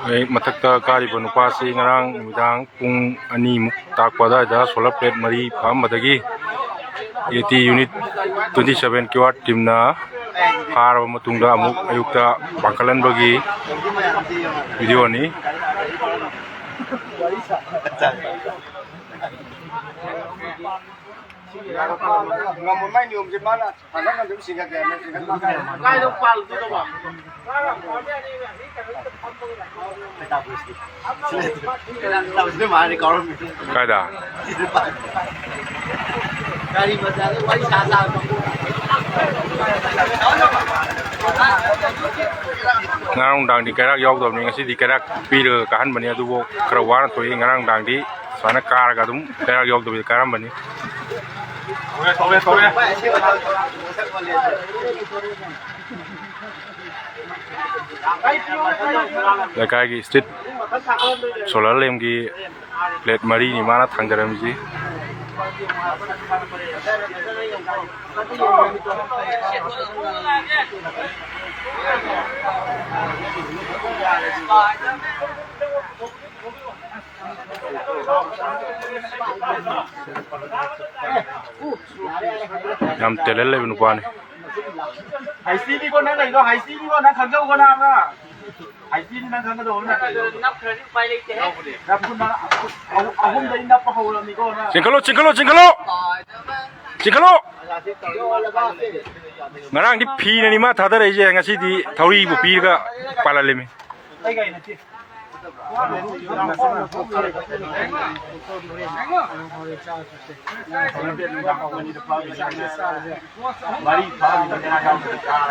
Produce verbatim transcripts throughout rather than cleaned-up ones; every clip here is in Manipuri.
ꯑꯩ ꯃꯊꯛꯇ ꯀꯥꯔꯤꯕ ꯅꯨꯄꯥꯁꯤ ꯉꯔꯥꯡ ꯅꯨꯃꯤꯗꯥꯡ ꯄꯨꯡ ꯑꯅꯤꯃꯨꯛ ꯇꯥꯛꯄ ꯑꯗꯨꯋꯥꯏꯗ solar plate ꯃꯔꯤ ꯐꯥꯛꯑꯝꯕꯗꯒꯤ AT unit twenty seven Q R teamꯅ ꯐꯥꯔꯕ ꯃꯇꯨꯡꯗ ꯑꯃꯨꯛ ꯑꯌꯨꯛꯇ ꯄꯥꯡꯈꯠꯍꯟꯕꯒꯤ videoꯅꯤ꯫ ꯉꯝꯃꯣꯏ, ꯃꯥꯏ ꯅꯤꯌꯣꯝꯁꯦ ꯃꯥꯅ ꯍꯟꯗꯛ ꯑꯗꯨꯝ ꯁꯤꯡꯒꯠꯀꯦ ꯍꯥꯏꯕꯅꯦ, ꯁꯤꯡꯒꯠ ꯃꯥ ꯀꯥꯏꯗ ꯄꯥꯜꯂꯨꯗꯣꯏꯅꯣꯕ? ꯇꯧꯁꯤꯗꯤ ꯃꯥꯅꯤ ꯀꯥꯎꯔꯝꯃꯤ꯫ ꯀꯥꯏꯗ? ꯒꯥꯔꯤ ꯃꯆꯥꯗ ꯋꯥꯔꯤ ꯁꯥ ꯁꯥ ꯉꯔꯥꯡ ꯅꯨꯡꯗꯥꯡꯗꯤ ꯀꯩꯔꯥꯛ ꯌꯥꯎꯗꯕꯅꯤ, ꯉꯁꯤꯗꯤ ꯀꯩꯔꯥꯛ ꯄꯤꯔꯒ ꯀꯥꯍꯟꯕꯅꯤ꯫ ꯑꯗꯨꯕꯨ ꯈꯔ ꯋꯥꯅ ꯊꯣꯛꯏ꯫ ꯉꯔꯥꯡ ꯅꯨꯡꯗꯥꯡꯗꯤ ꯁꯨꯃꯥꯏꯅ ꯀꯥꯔꯒ ꯑꯗꯨꯝ ꯀꯩꯔꯥꯛ ꯌꯥꯎꯗꯕꯤꯗ ꯀꯥꯔꯝꯕꯅꯤ꯫ ꯇꯧꯔꯦ, ꯇꯧꯔꯦ, ꯇꯧꯔꯦ꯫ ꯂꯩꯀꯥꯏꯒꯤ street solar lampꯒꯤ plate ꯃꯔꯤꯅꯤ ꯃꯥꯅ ꯊꯥꯡꯗꯔꯝꯃꯤꯁꯤ꯫ ꯌꯥꯝ talent ꯂꯩꯕ ꯅꯨꯄꯥꯅꯤ꯫ ꯍꯩꯁꯇꯤꯅꯤꯀꯣ ꯅꯪ ꯂꯩꯗꯣ, ꯍꯩꯁꯇꯤꯅꯤꯀꯣ ꯅꯪ ꯈꯪꯖꯧꯀꯣ ꯅꯥꯕ꯫ ꯍꯩꯁꯇꯤꯅꯤ ꯅꯪ ꯈꯪꯒꯗꯧꯕ ꯅꯠꯇꯦ꯫ ꯅꯞꯈ꯭ꯔꯗꯤ ꯎꯄꯥꯏ ꯂꯩꯇꯦꯍꯦ꯫ ꯅꯞꯄꯨ ꯅꯪ ꯑꯍꯨꯝ-, ꯑꯍꯨꯝꯗꯒꯤ ꯅꯞꯄ ꯍꯧꯔꯕꯅꯤꯀꯣ ꯅꯪ꯫ ꯆꯤꯡꯈꯠꯂꯣ, ꯆꯤꯡꯈꯠꯂꯣ, ꯆꯤꯡꯈꯠꯂꯣ! ꯆꯤꯡꯈꯠꯂꯣ! ꯉꯔꯥꯡꯗꯤ ꯐꯤꯅꯅꯤ ꯃꯥ ꯊꯥꯗꯔꯛꯏꯁꯦ, ꯉꯁꯤꯗꯤ ꯊꯧꯔꯤꯕꯨ ꯄꯤꯔꯒ ꯄꯥꯜꯍꯜꯂꯤꯃꯤ꯫ ꯑꯩ ꯒꯥꯔꯤ ꯅꯠꯇꯦ꯫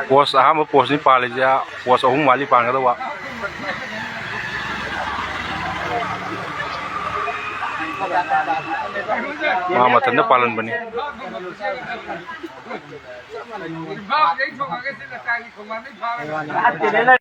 Post ꯑꯍꯥꯟꯕ postꯅꯤ ꯄꯥꯜꯂꯤꯁꯦ, post ꯑꯍꯨꯝ ꯋꯥꯠꯂꯤ ꯄꯥꯟꯒꯗꯧꯕ꯫ ꯃꯥ ꯃꯊꯟꯇ ꯄꯥꯜꯍꯟꯕꯅꯤ꯫